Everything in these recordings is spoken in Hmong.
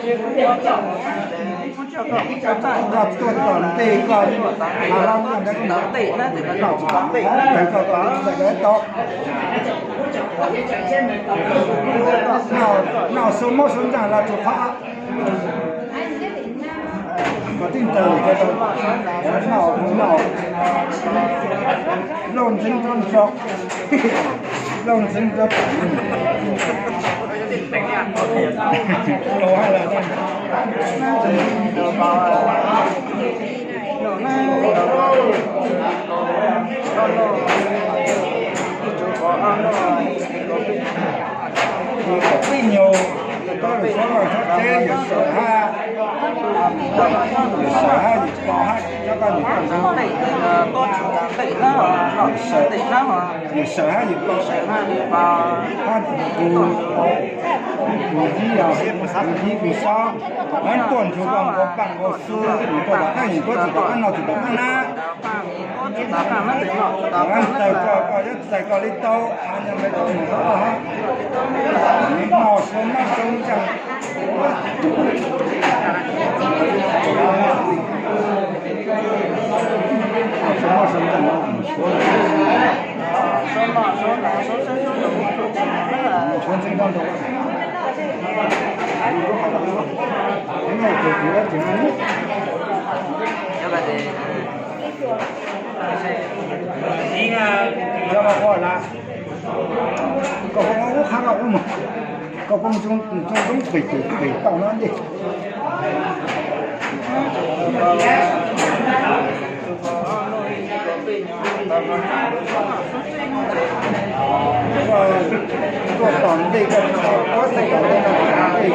Koj tuaj tom ntej koj, a, los ntawm koj, koj tsis tom ntej, koj tau. Noj su mob su ntsaag los tsuas qhov koj tib ntawd, noj, noj, lauj ntxeev rau nrog, lauj ntxeev rau tom. Peb nyuag, koj lwm suab los txhob teb, yawm sawm hab, yawm sawm hab yim pog hab, cov koj nyuam qhuav ntxoov, yawm sawm hab yim pog, hab tus, tus yib, tus yib tus xob, lawv tuaj nrug koj nqua paaj nqua xwb, nws tuaj tom qab, nws tuaj tsi tom qab no tsi tom qab na. Txais koj, koj yuav txais koj li tau, a, nyob me tau mus tau hab. Noj su mob su ntsaag. Noj su mob su ntsaag no mus suav, mus suav ntxeev rau nrog. Yog ua na, koj poob ub qhab koj ub mus, koj poob tsooj tsooj pem twm pem tauj no ntej. Koj tuaj tom ntej, koj tuaj tom ntej no, tom ntej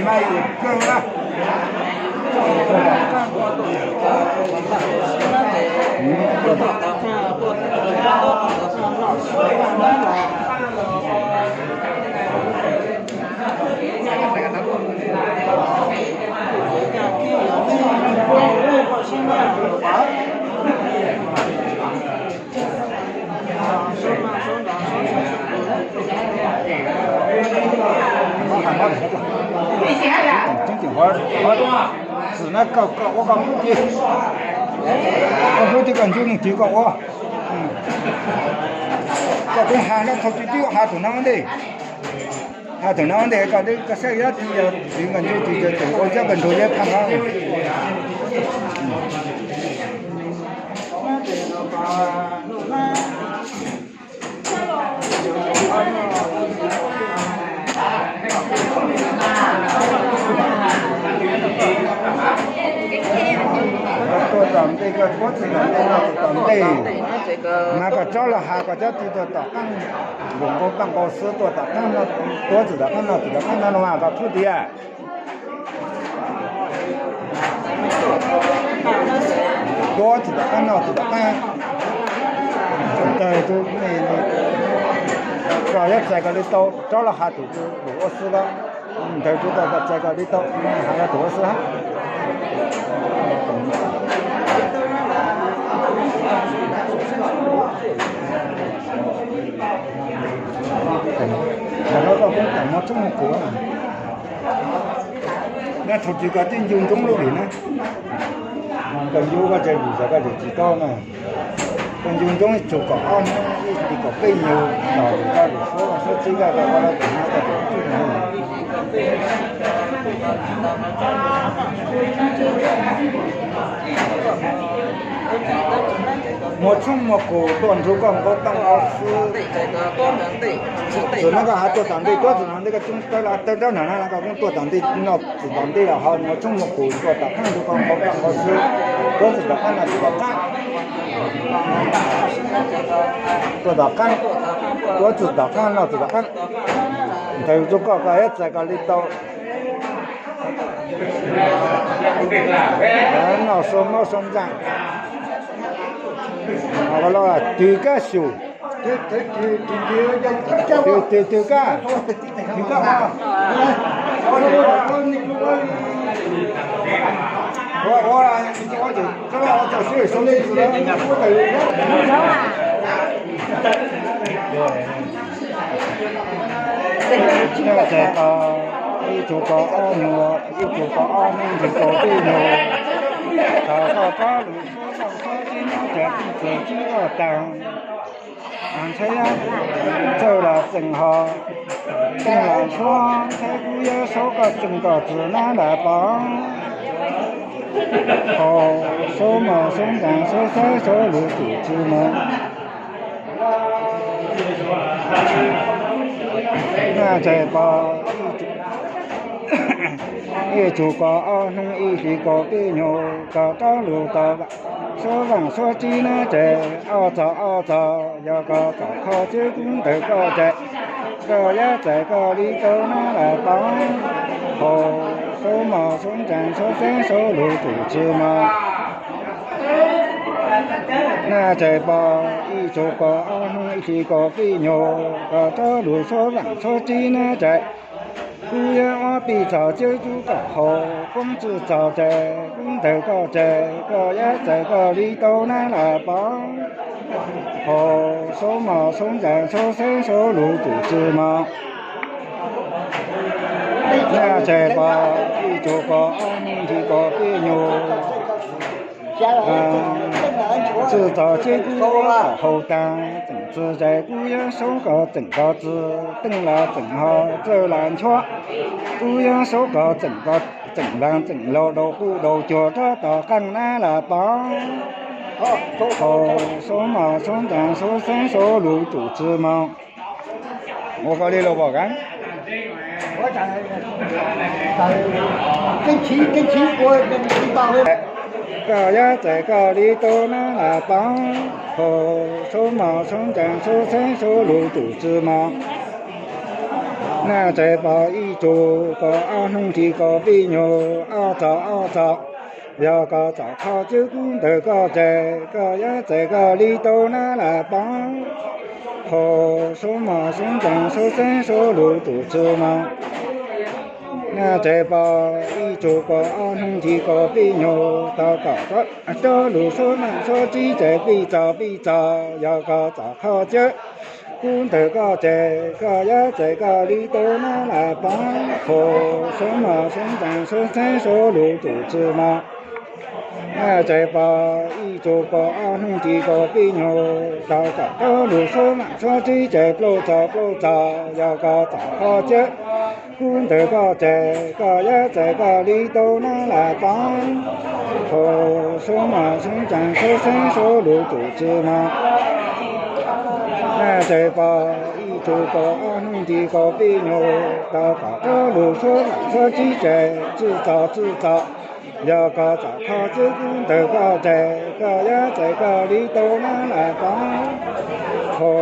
mas yus kawg na. Txim na, koj, koj ua koj hlub ces, koj hlub ces koj ntsub leej twg koj ua. Koj kuj has na, thaum twg twb has thaum no ntej. Has thaum no ntej koj, koj saib yog twg, yog twg koj ntsub twg ces ua cov koj nrug yawg phaj no. Tuaj tom ntej, koj tuab txwm tom ntej, noj txwm tom ntej. Mas koj tsob los has koj cov twg tuaj tom qab, nqua paaj nqua xwb tuaj tom qab no, tuab txwm tom qab, noj txwm tom qab no no mas koj txhob tias tuab txwm tom qab, noj txwm tom qab. Tag tus, koj yuav txais koj li tau, tsob los has tus tus ua xwb lawm. Ntawd kuv tau koj txais koj li tau, has yog tus ua xwb hab. Ntawm no koj kuj tam mov tshoob mov kuv na. Nyob thaum twg koj twb ncu ntsoov lub vim na. Koj ncu koj tseem vim yog koj tseem tsis tau na. Koj ncu ntsoov ib tug kaum ob hnub, ib tug kaum peb nyuag, tom koj lwm suab, suab txib koj, koj ua lawv tus no koj tseem tsis tau. Muaj tshoob muaj kaus tuaj nrug koj nqua paaj nqua xwb. Txawm no koj has tuaj tom ntej, tuab txwm tom ntej, koj txawb rab nram no koj kuj tuaj tom ntej, noj txwm tom ntej los ho muaj tshoob muaj kaus tuaj tom qab nrug koj nqua paaj nqua xwb, tuab txwm tom qab, noj txwm tom qab. Tuaj tom qab, tuab txwm tom qab, noj txwm tom qab. Ntawd rua koj, koj yuav txais koj li tau. Noj sua mob sua ntxaa. Twg kab xyum, twg, twg kab, twg kab ua, ua, ua, ua, ua, ua, Ib tug kaum ob nyuag, ib tug kaum ob hnub ntsib kaum peb nyuag, thaum koj rov lug suav leej suav txib no ces txwj txwm txib koj taag. Ntshai txawj los txeem ho, txeem los ntshua, ntshai kuv yuav suav koj txeem koj txwm na lam pom. Ho suav mos suav ntseeg suav xeeb suav lug tus tsi mog. Naj tsev pom ib tug kaum ob hnub ib hlis kaum peb nyuag, koj rov lug tau suav leej suav txib na ces ob txog ob txog, yog koj txom kho txwv kub ntawm koj ces koj yuav txais koj li tau na lam pom. Ho suav mos suav ntseeg suav xeeb suav lug tus tsi mog. Naj tsev pom ib tug kaum ob hnub ib hlis kaum peb nyuag, koj rov lug suav leej suav txib na ces kuv yuav muab pij txog txwv kub tom hauv koob txwj txog ces kub ntawm koj ces koj yuav txais koj li tau na lam pom. Ho suav mos suav ntseeg suav xeeb suav lug tus tsi mog. Naj tsev pom ib tug kaum ob hnub ib hlis kaum peb nyuag, txwj txog txwv kub ua tom hauv taag, txeem txwv ces kuv yuav suav koj txeem koj txwm, teej los txeem ho txawj los ntshua, kuv yuav suav koj txeem koj txeem vaag txeem laug daus qub daus cuag rov tom qeej na lam pom. Ho suav mos suav ntseeg suav xeeb suav lug tus tsi mog. Ua koj li los pom kag. Koj yuav txais koj li tau na lam pom. Ho suav mos suav ntseeg suav xeeb suav lug tus tsi mog. Naj tsev pom ib tug kaum ob hnub ib hlis kaum peb nyuag, ob txog ob txog, yog koj txom kho txwv kub ntawm koj ces koj yuav txais koj li tau na lam pom. Ho suav mos suav ntseeg suav xeeb suav lug tus tsi mog. Naj tsev pom ib tug kaum ob hnub ib hlis kaum peb nyuag, thaum koj rov lug suav leej suav txib ces pij txog pij txog, yog koj txom kho txwv kub ntawm koj ces koj yuav txais koj li tau na lam pom. Ho suav mos suav ntseeg suav xeeb suav lug tus tsi mog. Naj tsev pom ib tug kaum ob hnub ib hlis kaum peb nyuag, thaum koj rov lug suav leej suav txib ces plaub txog plaub txog, yog koj txom kho txwv kub ntawm koj ces koj yuav txais koj li tau na lam pom. Ho suav mos suav ntseeg suav xeeb suav lug tus tsi mog. Naj tsev pom ib tug kaum ob hnub ib hlis kaum peb nyuag, thaum koj rov lug suav leej suav txib ces txwj txog txwj txog, yog koj txom kho txwv kub ntawm koj ces koj yuav txais koj li tau na lam pom. Ho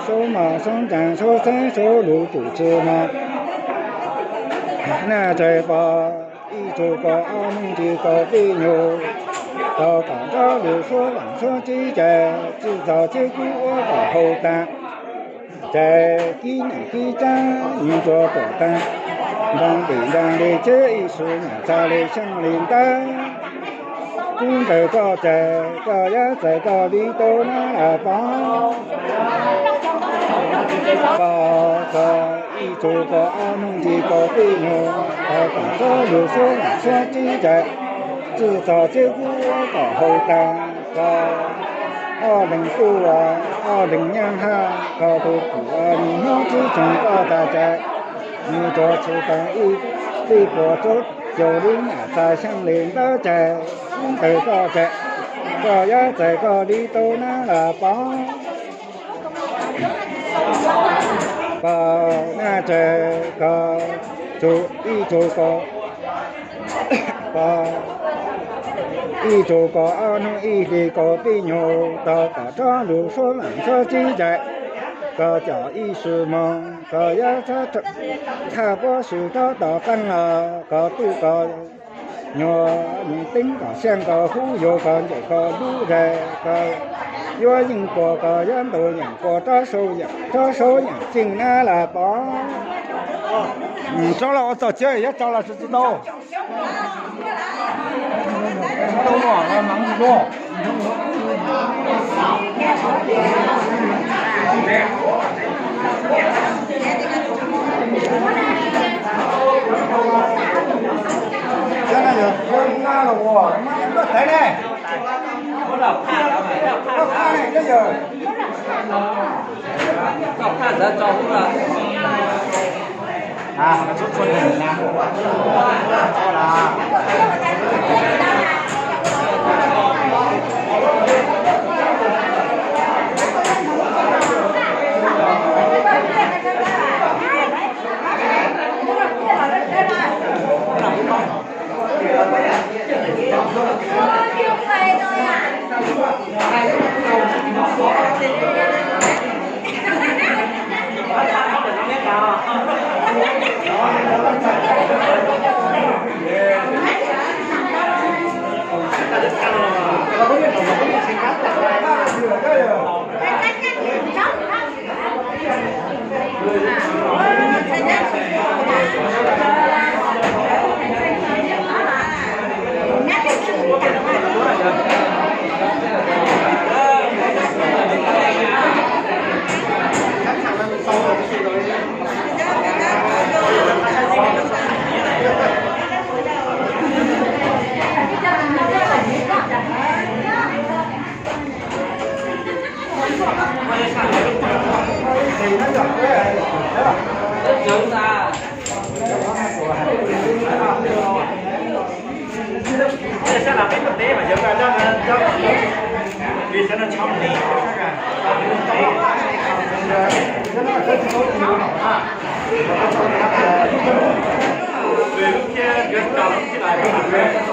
suav mos suav ntseeg suav xeeb suav lug tus tsi mog. Naj tsev pom ib tug kaum ob hnub ib hlis kaum peb nyuag, thaum koj rov lug suav leej suav txib ces txwj txog txwv kub ua tom hauv taag, ces kib neej kib tsaab nws tsuas tuam taag, nraag dim nraag li txheb ib sug nam txha li xyeej li ntawd. Kub ntawm koj ces koj yuav txais koj li tau na lam pom. Pom txog ib tug kaum ob hnub ib hlis kaum peb nyuag, thaum koj rov lug suav leej suav txib ces txwj txog txwv kub ua tom hauv taag, koj ob leeg tub ob leeg nyab hab, koj tug pum ua nws hnub txwv txoog koj tag ces nws tsuas txhum taag ib puas rau caum lub nam txha xyeej li ntawd ces kub ntawm koj ces koj yuav txais koj li tau na lam pom. Pom naj tsev koj, ib tug kaum, pom ib tug kaum ob hnub ib hlis kaum peb nyuag, thaum koj rov lug suav leej suav txib ces koj caum ib sug moog koj yuav txhaj puab sug rov tom qeej los koj tub koj nyuag, nws teeb koj xyaa koj hub yuav koj ncaim koj lub zais, koj yuav yeej puas koj yuav ntaus yeem puas rov sau yeem rov sau yeem txheej na lam pom. Tso los ua txog txiav yuav tso los tsis tau. Sab laj peb tuaj teb mas yog noj, vim sab no tshob li, lub thiab yuav tau lub thiab laj.